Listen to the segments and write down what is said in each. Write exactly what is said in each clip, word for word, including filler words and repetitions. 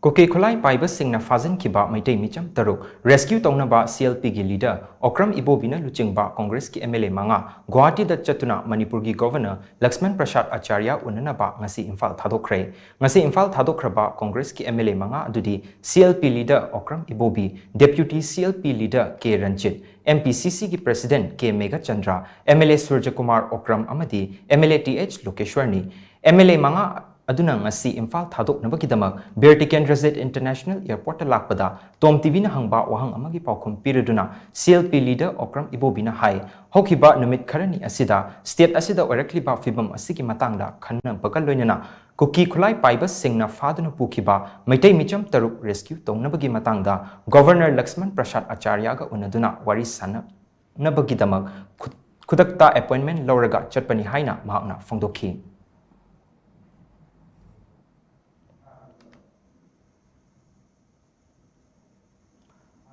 ꯀꯨꯀꯤ ꯈꯨꯠꯂꯥꯏ ꯄꯥꯏꯕꯁꯤꯡꯅ ꯐꯥꯖꯤꯟꯈꯤꯕ ꯃꯩꯇꯩ ꯃꯤꯆꯝ ꯇꯔꯨꯛ ꯔꯦꯁꯀ꯭ꯌꯨ ꯇꯧꯅꯕ ꯁꯤ ꯑꯦꯜ ꯄꯤꯒꯤ ꯂꯤꯗꯔ ꯑꯣꯀ꯭ꯔꯝ ꯏꯕꯣꯕꯤꯅ ꯂꯨꯆꯤꯡꯕ ꯀꯣꯡꯒ꯭ꯔꯦꯁꯀꯤ ꯑꯦꯝ ꯑꯦꯜ ꯑꯦ ꯃꯉꯥ ꯒꯨꯋꯥꯍꯥꯇꯤꯗ ꯆꯠꯇꯨꯅ ꯃꯅꯤꯄꯨꯔꯒꯤ ꯒꯣꯚꯔꯅꯔ ꯂꯛꯁꯃꯟ ꯄ꯭ꯔꯁꯥꯗ ꯑꯆꯥꯔꯌ ꯎꯅꯅꯕ ꯉꯁꯤ ꯏꯝꯐꯥꯜ ꯊꯥꯗꯣꯛꯈ꯭ꯔꯦ꯫ ꯉꯁꯤ ꯏꯝꯐꯥꯜ ꯊꯥꯗꯣꯛꯈ꯭ꯔꯕ ꯀꯣꯡꯒ꯭ꯔꯦꯁꯀꯤ ꯑꯦꯝ ꯑꯦꯜ ꯑꯦ ꯃꯉꯥ ꯑꯗꯨꯗꯤ C L P leader Okram Ibobi, deputy C L P leader K Ranjit, M P C ꯁꯤꯒꯤ president K Meghachandra, M L A Surajkumar Okram ꯑꯃꯗꯤ M L A T H ꯂꯣꯀꯦꯁ꯭ꯋꯔꯅꯤ꯫ ꯑꯦꯝ ꯑꯦꯜ ꯑꯦ ꯃꯉꯥ ꯑꯗꯨꯅ ꯉꯁꯤ ꯏꯝꯐꯥꯜ ꯊꯥꯗꯣꯛꯅꯕꯒꯤꯗꯃꯛ ꯕꯤꯔ ꯇꯤꯀꯦꯟꯗ꯭ꯔꯖꯤꯠ ꯏꯟꯇꯔꯅꯦꯁꯅꯦꯜ ꯑꯦꯌꯔꯄꯣꯔꯠꯇ ꯂꯥꯛꯄꯗ ꯇꯣꯝ ꯇꯤꯚꯤꯅ ꯍꯪꯕ ꯋꯥꯍꯪ ꯑꯃꯒꯤ ꯄꯥꯎꯈꯨꯝ ꯄꯤꯔꯗꯨꯅ C L P leader Okram ꯏꯕꯣꯕꯤꯅ ꯍꯥꯏ, ꯍꯧꯈꯤꯕ ꯅꯨꯃꯤꯠ ꯈꯔꯅꯤ ꯑꯁꯤꯗ ꯁ꯭ꯇꯦꯠ ꯑꯁꯤꯗ ꯑꯣꯏꯔꯛꯂꯤꯕ ꯐꯤꯕꯝ ꯑꯁꯤꯒꯤ ꯃꯇꯥꯡꯗ ꯈꯟꯅꯕꯒ ꯂꯣꯏꯅꯅ ꯀꯨꯀꯤ ꯈꯨꯠꯂꯥꯏ ꯄꯥꯏꯕꯁꯤꯡꯅ ꯐꯥꯗꯨꯅ ꯄꯨꯈꯤꯕ ꯃꯩꯇꯩ ꯃꯤꯆꯝ ꯇꯔꯨꯛ ꯔꯦꯁꯀ꯭ꯌꯨ ꯇꯧꯅꯕꯒꯤ ꯃꯇꯥꯡꯗ ꯒꯣꯚꯔꯅꯔ ꯂꯛꯁꯃꯟ ꯄ꯭ꯔꯁꯥꯗ ꯑꯆꯥꯔꯌꯒ ꯎꯅꯗꯨꯅ ꯋꯥꯔꯤ ꯁꯥꯟꯅ ꯅꯕꯒꯤꯗꯃꯛ ꯈꯨ-, ꯈꯨꯗꯛꯇ ꯑꯦꯄꯣꯏꯟꯃꯦꯟꯠ ꯂꯧꯔꯒ ꯆꯠꯄꯅꯤ ꯍꯥꯏꯅ ꯃꯍꯥꯛꯅ ꯐꯣꯡꯗꯣꯛꯈꯤ꯫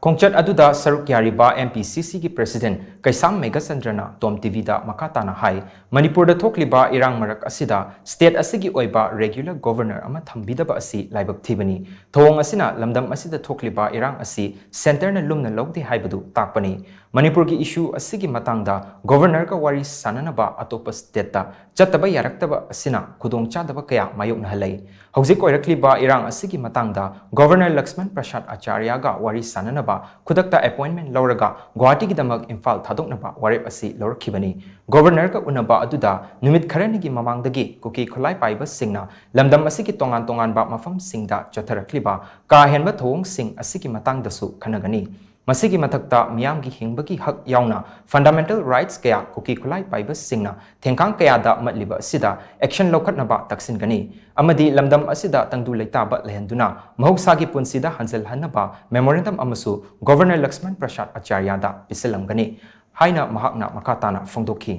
ꯈꯣꯡꯆꯠ ꯑꯗꯨꯗ ꯁꯔꯨꯛ ꯌꯥꯔꯤꯕ ꯑꯦꯝ ꯄꯤ ꯁꯤ ꯁꯤꯒꯤ ꯄ꯭ꯔꯦꯁꯤꯗꯦꯟꯠ ꯀꯩꯁꯥꯝ ꯃꯦꯘꯆꯟꯗ꯭ꯔꯅ ꯇꯣꯝ ꯇꯤꯚꯤꯗ ꯃꯈꯥ ꯇꯥꯅ ꯍꯥꯏ, ꯃꯅꯤꯄꯨꯔꯗ ꯊꯣꯛꯂꯤꯕ ꯏꯔꯥꯡ ꯃꯔꯛ ꯑꯁꯤꯗ ꯁ꯭ꯇꯦꯠ ꯑꯁꯤꯒꯤ ꯑꯣꯏꯕ ꯔꯦꯒꯨꯂꯔ ꯒꯣꯚꯔꯅꯔ ꯑꯃ ꯊꯝꯕꯤꯗꯕ ꯑꯁꯤ ꯂꯥꯏꯕꯛ ꯊꯤꯕꯅꯤ꯫ ꯊꯧꯑꯣꯡ ꯑꯁꯤꯅ ꯂꯝꯗꯝ ꯑꯁꯤꯗ ꯊꯣꯛꯂꯤꯕ ꯏꯔꯥꯡ ꯑꯁꯤ ꯁꯦꯟꯇꯔꯅ ꯂꯨꯝꯅ ꯂꯧꯗꯦ ꯍꯥꯏꯕꯗꯨ ꯇꯥꯛꯄꯅꯤ꯫ ꯃꯅꯤꯄꯨꯔꯒꯤ ꯏꯁꯨ ꯑꯁꯤꯒꯤ ꯃꯇꯥꯡꯗ ꯒꯣꯚꯔꯅꯔꯒ ꯋꯥꯔꯤ ꯁꯥꯅꯅꯕ ꯑꯇꯣꯞꯄ ꯁ꯭ꯇꯦꯠꯇ ꯆꯠꯇꯕ ꯌꯥꯔꯛꯇꯕ ꯑꯁꯤꯅ ꯈꯨꯗꯣꯡꯆꯥꯗꯕ ꯀꯌꯥ ꯃꯥꯌꯣꯛꯅꯍꯜꯂꯦ꯫ ꯍꯧꯖꯤꯛ ꯑꯣꯏꯔꯛꯂꯤꯕ ꯏꯔꯥꯡ ꯑꯁꯤꯒꯤ ꯃꯇꯥꯡꯗ ꯒꯣꯚꯔꯅꯔ ꯂꯛꯁꯃꯟ ꯄ꯭ꯔꯁꯥꯗ ꯑꯆꯥꯔꯌꯒ ꯋꯥꯔꯤ ꯁꯥꯅꯅꯕ ꯈꯨꯗꯛꯇ ꯑꯦꯄꯣꯏꯟꯃꯦꯟꯠ ꯂꯧꯔꯒ ꯒꯨꯋꯥꯍꯥꯇꯤꯒꯤꯗꯃꯛ ꯏꯝꯐꯥꯜ ꯊꯥꯗꯣꯛꯅꯕ ꯋꯥꯔꯦꯞ ꯑꯁꯤ ꯂꯧꯔꯛꯈꯤꯕꯅꯤ꯫ ꯒꯣꯚꯔꯅꯔꯒ ꯎꯅꯕ ꯑꯗꯨꯗ ꯅꯨꯃꯤꯠ ꯈꯔꯅꯤꯒꯤ ꯃꯃꯥꯡꯗꯒꯤ ꯀꯨꯀꯤ ꯈꯨꯠꯂꯥꯏ ꯄꯥꯏꯕꯁꯤꯡꯅ ꯂꯝꯗꯝ ꯑꯁꯤꯒꯤ ꯇꯣꯉꯥꯟ ꯇꯣꯉꯥꯟꯕ ꯃꯐꯝꯁꯤꯡꯗ ꯆꯠꯊꯔꯛꯂꯤꯕ ꯀꯥ ꯍꯦꯟꯕ ꯊꯧꯑꯣꯡꯁꯤꯡ ꯑꯁꯤꯒꯤ ꯃꯇꯥꯡꯗꯁꯨ ꯈꯟꯅꯒꯅꯤ꯫ ꯃꯁꯤꯒꯤ ꯃꯊꯛꯇ ꯃꯤꯌꯥꯝꯒꯤ ꯍꯤꯡꯕꯒꯤ ꯍꯛ ꯌꯥꯎꯅ ꯐꯟꯗꯥꯃꯦꯟꯇꯦꯜ ꯔꯥꯏꯠꯁ ꯀꯌꯥ ꯀꯨꯀꯤ ꯈꯨꯠꯂꯥꯏ ꯄꯥꯏꯕꯁꯤꯡꯅ ꯊꯦꯡꯈꯥꯡ ꯀꯌꯥꯗ ꯃꯠꯂꯤꯕ ꯑꯁꯤꯗ ꯑꯦꯛꯁꯟ ꯂꯧꯈꯠꯅꯕ ꯇꯛꯁꯤꯟꯒꯅꯤ ꯑꯃꯗꯤ ꯂꯝꯗꯝ ꯑꯁꯤꯗ ꯇꯪꯗꯨ ꯂꯩꯇꯥꯕ ꯂꯩꯍꯟꯗꯨꯅ ꯃꯍꯧꯁꯥꯒꯤ ꯄꯨꯟꯁꯤꯗ ꯍꯟꯖꯤꯜꯍꯟꯅꯕ ꯃꯦꯃꯣꯔꯦꯟꯗꯝ ꯑꯃꯁꯨ ꯒꯣꯚꯔꯅꯔ ꯂꯛꯁꯃꯟ ꯄ꯭ꯔꯁꯥꯗ ꯑꯆꯥꯔꯌꯗ ꯄꯤꯁꯤꯜꯂꯝꯒꯅꯤ ꯍꯥꯏꯅ ꯃꯍꯥꯛꯅ ꯃꯈꯥ ꯇꯥꯅ ꯐꯣꯡꯗꯣꯛꯈꯤ꯫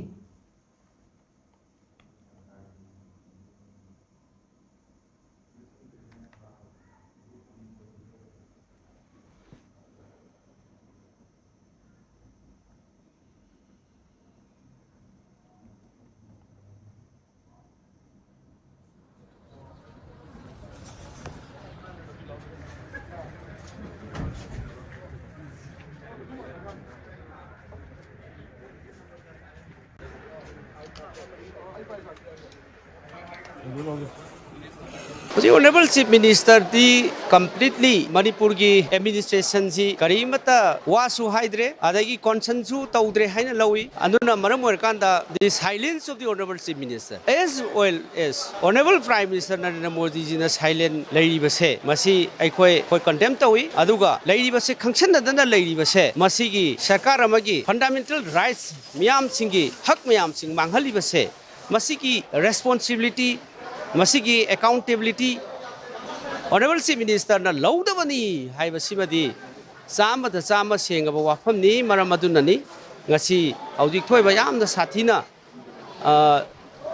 The Honorable Chief Minister D completely ꯃꯅꯤꯄꯨꯔꯒꯤ administration ꯁꯤ ꯀꯔꯤꯃꯠꯇ ꯋꯥꯁꯨ ꯍꯥꯏꯗ꯭ꯔꯦ, ꯑꯗꯒꯤ concern ꯁꯨ ꯇꯧꯗ꯭ꯔꯦ ꯍꯥꯏꯅ ꯂꯧꯏ꯫ ꯑꯗꯨꯅ ꯃꯔꯝ ꯑꯣꯏꯔꯀꯥꯟꯗ the silence of the Honorable Chief Minister as well as Honorable Prime Minister Narendra ꯃꯣꯗꯤꯖꯤꯅ silent ꯂꯩꯔꯤꯕꯁꯦ, ꯃꯁꯤ ꯑꯩꯈꯣꯏ, ꯑꯩꯈꯣꯏ condemn ꯇꯧꯏ꯫ ꯑꯗꯨꯒ ꯂꯩꯔꯤꯕꯁꯦ ꯈꯪꯁꯟꯅꯗꯅ ꯂꯩꯔꯤꯕꯁꯦ, ꯃꯁꯤꯒꯤ ꯁꯔꯀꯥꯔ ꯑꯃꯒꯤ fundamental rights ꯃꯤꯌꯥꯝꯁꯤꯡꯒꯤ ꯍꯛ ꯃꯌꯥꯝꯁꯤꯡ ꯃꯥꯡꯍꯜꯂꯤꯕꯁꯦ, ꯃꯁꯤꯒꯤ responsibility, ꯃꯁꯤꯒꯤ accountability Honorable Chief Minister ꯅ ꯂꯧꯗꯕꯅꯤ ꯍꯥꯏꯕꯁꯤꯃꯗꯤ ꯆꯥꯝꯃꯗ ꯆꯥꯝꯃ ꯁꯦꯡꯉꯕ ꯋꯥꯐꯝꯅꯤ꯫ ꯃꯔꯝ ꯑꯗꯨꯅꯅꯤ ꯉꯁꯤ ꯍꯧꯖꯤꯛ ꯊꯣꯛꯏꯕ ꯌꯥꯝꯅ ꯁꯥꯊꯤꯅ, ꯑ,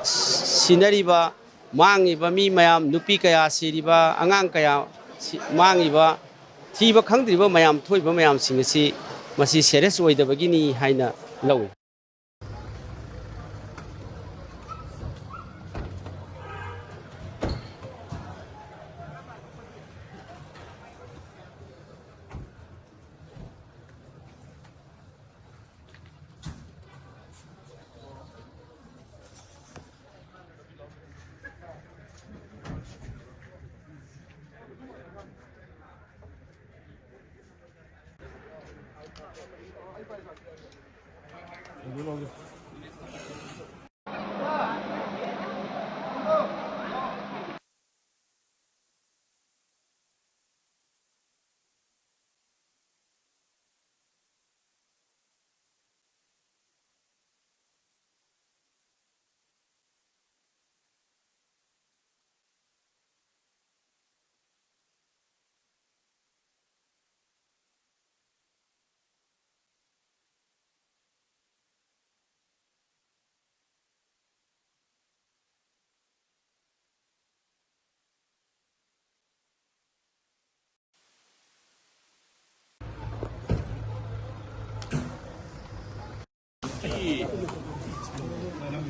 ꯁꯤꯅꯔꯤꯕ, ꯃꯥꯡꯉꯤꯕ ꯃꯤ ꯃꯌꯥꯝ, ꯅꯨꯄꯤ ꯀꯌꯥ ꯁꯤꯔꯤꯕ, ꯑꯉꯥꯡ ꯀꯌꯥ ꯁꯤ-, ꯃꯥꯡꯉꯤꯕ, ꯊꯤꯕ ꯈꯪꯗ꯭ꯔꯤꯕ ꯃꯌꯥꯝ ꯊꯣꯛꯏꯕ ꯃꯌꯥꯝꯁꯤꯡ ꯑꯁꯤ ꯃꯁꯤ serious ꯑꯣꯏꯗꯕꯒꯤꯅꯤ ꯍꯥꯏꯅ ꯂꯧꯏ꯫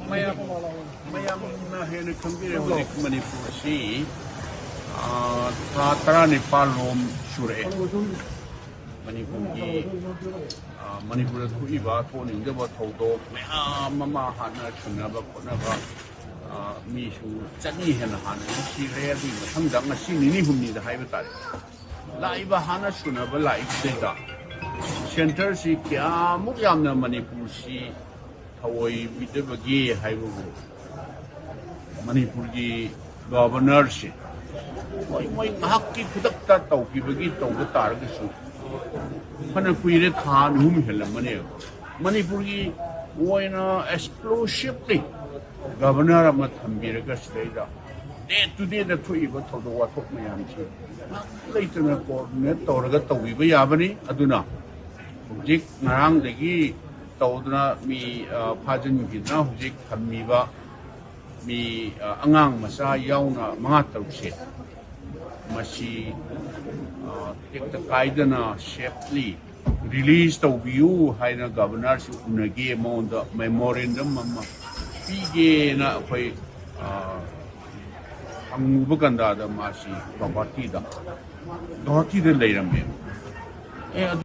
ꯃꯌꯥꯝ, ꯃꯌꯥꯝꯅ ꯍꯦꯟꯅ ꯈꯪꯕꯤꯔꯦ, ꯍꯧꯖꯤꯛ ꯃꯅꯤꯄꯨꯔꯁꯤ, ꯑꯥ, ꯊꯥ ꯇꯔꯥꯅꯤꯄꯥꯜ ꯂꯣꯝ ꯁꯨꯔꯛꯑꯦ꯫ ꯃꯅꯤꯄꯨꯔꯒꯤ, ꯑꯥ, ꯃꯅꯤꯄꯨꯔꯗ ꯊꯣꯛꯏꯕ ꯊꯣꯛꯅꯤꯡꯗꯕ ꯊꯧꯗꯣꯛ ꯃꯌꯥꯝ ꯑꯃ ꯍꯥꯠꯅ ꯁꯨꯅꯕ ꯈꯣꯠꯅꯕ, ꯃꯤꯁꯨ ꯆꯅꯤ ꯍꯦꯟꯅ ꯍꯥꯟꯅ ꯁꯤꯈ꯭ꯔꯦ꯫ ꯑꯗꯨꯒꯤ ꯃꯊꯪꯗ ꯉꯁꯤ ꯅꯤꯅꯤ ꯍꯨꯝꯅꯤꯗ ꯍꯥꯏꯕ ꯇꯥꯔꯦ, ꯂꯥꯛꯏꯕ ꯍꯥꯟꯅ ꯁꯨꯅꯕ ꯂꯥꯛꯏꯕꯁꯤꯗꯩꯗ ꯁꯦꯟꯇꯔꯁꯤ ꯀꯌꯥꯃꯨꯛ ꯌꯥꯝꯅ ꯃꯅꯤꯄꯨꯔꯁꯤ ꯊꯑꯣꯏꯕꯤꯗꯕꯒꯦ ꯍꯥꯏꯕꯕꯨ, ꯃꯅꯤꯄꯨꯔꯒꯤ ꯒꯕꯔꯅꯔꯁꯤ ꯃꯣꯏ ꯃꯣꯏ ꯉꯥꯏꯍꯥꯛꯀꯤ ꯈꯨꯗꯛꯇ ꯇꯧꯈꯤꯕꯒꯤ ꯇꯧꯕ ꯇꯥꯔꯒꯁꯨ, ꯐꯅ ꯀꯨꯏꯔꯦ, ꯊꯥ ꯑꯅꯤ ꯑꯍꯨꯝ ꯍꯦꯜꯂꯝꯃꯅꯦꯕ꯫ ꯃꯅꯤꯄꯨꯔꯒꯤ ꯑꯣꯏꯅ ꯑꯦꯛꯁꯀ꯭ꯂꯨꯁꯤꯞꯂꯤ ꯒꯕꯔꯅꯔ ꯑꯃ ꯊꯝꯕꯤꯔꯒ ꯁꯤꯗꯩꯗ ꯗꯦ ꯇꯨ ꯗꯦꯗ ꯊꯣꯛꯏꯕ ꯊꯧꯗꯣꯛ ꯋꯥꯊꯣꯛ ꯃꯌꯥꯝꯁꯤ ꯉꯥꯏꯍꯥꯛ ꯂꯩꯇꯅ ꯀꯣꯑꯣꯔꯗꯤꯅꯦꯠ ꯇꯧꯔꯒ ꯇꯧꯕꯤꯕ ꯌꯥꯕꯅꯤ꯫ ꯑꯗꯨꯅ ꯍꯧꯖꯤꯛ ꯉꯔꯥꯡꯗꯒꯤ ꯇꯧꯗꯨꯅ ꯃꯤ ꯐꯥꯖꯤꯟꯈꯤꯗꯅ ꯍꯧꯖꯤꯛ ꯊꯝꯃꯤꯕ ꯃꯤ ꯑꯉꯥꯡ ꯃꯆꯥ ꯌꯥꯎꯅ ꯃꯉꯥ ꯇꯔꯨꯛꯁꯦ, ꯃꯁꯤ ꯇꯦꯛꯇ ꯀꯥꯏꯗꯅ ꯁꯦꯐꯂꯤ ꯔꯤꯂꯤꯖ ꯇꯧꯕꯤꯌꯨ ꯍꯥꯏꯅ ꯒꯕꯔꯅꯔꯁꯤ ꯎꯅꯒꯦ, ꯃꯉꯣꯟꯗ ꯃꯦꯃꯣꯔꯦꯟꯗꯝ ꯑꯃ ꯄꯤꯒꯦꯅ ꯑꯩꯈꯣꯏ ꯍꯪꯉꯨꯕ ꯀꯟꯗꯥꯗ ꯃꯥꯁꯤ ꯒꯧꯍꯥꯇꯤꯗ ꯒꯧꯍꯥꯇꯤꯗ ꯂꯩꯔꯝꯃꯦ꯫ ꯑꯦ, ꯑꯗꯨ